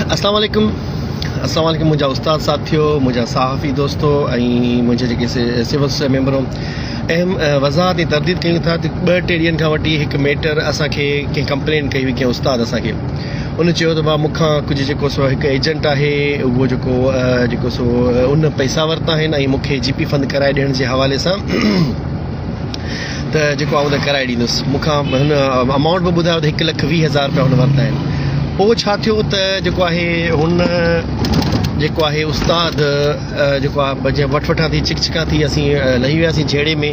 اسلام عليڪم اسلام عليڪم منهنجا استاد ساٿيو منهنجا صحافي دوستو ۽ منهنجا جيڪي سول سوسائٽي ميمبرو اهم وضاحت ۽ ترديد ڪيون ٿا ته ٻه ٽي ڏينهن کان وٺي هڪ ميٽر اسان کي ڪنهن ڪمپلين ڪئي هئي ڪنهن استاد اسان کي ان چيو ته ڀاء مون کان ڪجهه جيڪو سو هڪ ايجنٽ آهي اهو جيڪو جيڪو سو ان پئسا ورتا آهن ۽ مون کي جي پي فند ڪرائي ڏيڻ جي حوالي سان ته جيڪو آئون ته ڪرائي ڏيندس. مون کان هن امائونٽ به ٻڌايو ته هڪ لک 20 هزار رپيا هن ورتا آهن. پوء ڇا ٿيو ته جيڪو آهي هن جيڪو آهي استاد جيڪو آهي جنهن وٺ وٺان ٿي چڪ چڪان ٿي اسين لهي وياسين جهيڙي ۾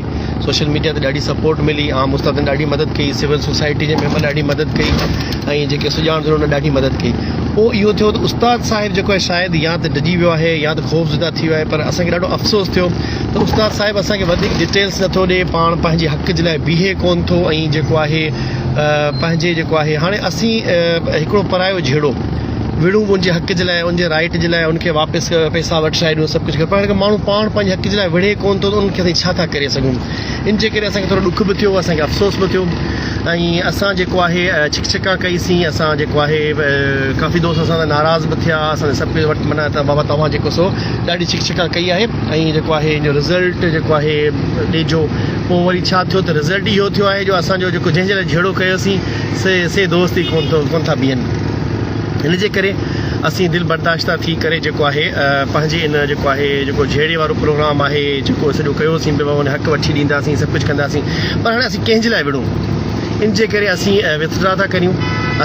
سوشل ميڊيا تي ڏاڍي سپورٽ ملي عام استادن ڏاڍي مدد ڪئي سول سوسائٽي جي ميمبر ڏاڍي مدد ڪئي ۽ جيڪي سڄاڻ ڌر انهن ڏاڍي مدد ڪئي پوء اهو ٿيو ته استاد صاحب جيڪو آهي شايد يا ته ڊڄي ويو آهي يا ته خوفزده ٿي ويو آهي پر اسان کي ڏاڍو افسوس ٿيو ته استاد صاحب اسان کي وڌيڪ ڊيٽيلس نٿو ڏي پاڻ پنهنجي حق جي لاء بيهي ڪون ٿو ۽ جيڪو آهي پنهنجي جيڪو آهي هاڻي اسين هڪڙو پرايو جهيڙو وڙهون ان جي حق جي لاء ان جي رائيٽ جي لاء ان کي واپس پئسا وٺرائي ڏيون سڀ ڪجهه پر هاڻي ماڻهو پاڻ پنهنجي حق جي لاء وڙهي ڪون ٿو ته ان کي اسين ڇا ٿا ڪري سگهون ان جي ڪري اسان کي ٿورو ڏک به ٿيو اسان کي افسوس به ٿيو ۽ اسان جيڪو آهي ڇڪ ڇڪان ڪئي سين اسان جيڪو آهي ڪافي دوست اسان سان ناراض به ٿيا اسان سڀ وٽ معنيٰ ته بابا توهان جيڪو سو ڏاڍي ڇڪ ڇڪان ڪئي آهي ۽ جيڪو آهي ان جو رزلٽ جيڪو آهي ڏيجو پوء وري ڇا ٿيو ته رزلٽ اهو ٿيو آهي جو اسان جو جيڪو جنهن جي لاء جهيڙو ڪيوسين سي سي دوست ئي ڪون ٿو ڪون ٿا بيهن ان جي ڪري اسين دل برداشته ٿي ڪري جيڪو آهي پنهنجي ان جيڪو آهي جيڪو جهيڙي وارو پروگرام آهي جيڪو سڄو ڪيوسين به ان حق وٺي ڏينداسين سڀ ڪجهه ڪنداسين پر هاڻي اسين ڪنهن جي لاء وڙهون ان جي ڪري اسين وٿڊرا ٿا ڪريون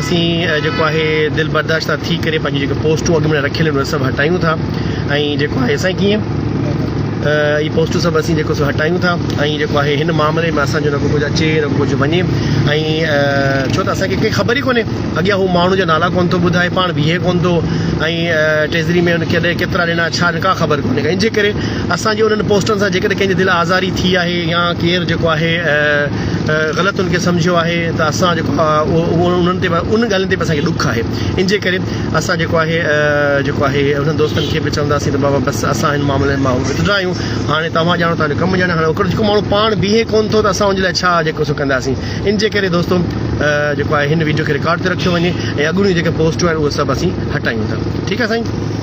اسين جيڪو آهي دل برداشته ٿي ڪري پنهنجون جيڪي پوسٽون اڳ ۾ رکيل آهن اهي سڀ هٽايون ٿا ۽ جيڪو آهي سائين ڪيئن اهي پوسٽون سڀ اسين جيڪو سو هٽايون ٿا ۽ جيڪو آهي هن معاملي ۾ اسان جو نه ڪو ڪجهه اچي نه ڪو ڪجهه وڃي ۽ ڇو ته اسان کي ڪنهن خبر ئي ڪونهي اڳيان هو ماڻهو جا نالا ڪونه ٿو ٻڌائي پاڻ بيهي ڪونه ٿو ۽ ٽيزري ۾ ان ڪڏهن ڪيترا ڏنا ڇا ڪا خبر ڪونهي ان جي ڪري اسان جي انهن پوسٽن سان جيڪڏهن ڪنهن جي دل آزاري ٿي آهي يا ڪير جيڪو آهي غلط ان کي سمجهيو آهي ته اسان جيڪو انهن تي ان ڳالهين تي به اسان کي ڏک آهي ان جي ڪري اسان جيڪو آهي جيڪو آهي انهن دوستن کي به چونداسين ته بابا بس اسان هن معاملي مان وٿڊرا آهيون هاڻي توهان ڄاڻو توهان جو ڪم ڄاڻي هاڻي هڪڙو جيڪو ماڻهو پاڻ بيهي ڪون ٿو ته اسان ان جي لاء ڇا جيڪو سو ڪنداسين ان جي ڪري دوستو جيڪو آهي هن ويڊيو کي رڪارڊ تي رکيو وڃي ۽ اڳوڻيون جيڪي پوسٽون آهن اهي سڀ اسين هٽايون ٿا ٺيڪ آهي سائين.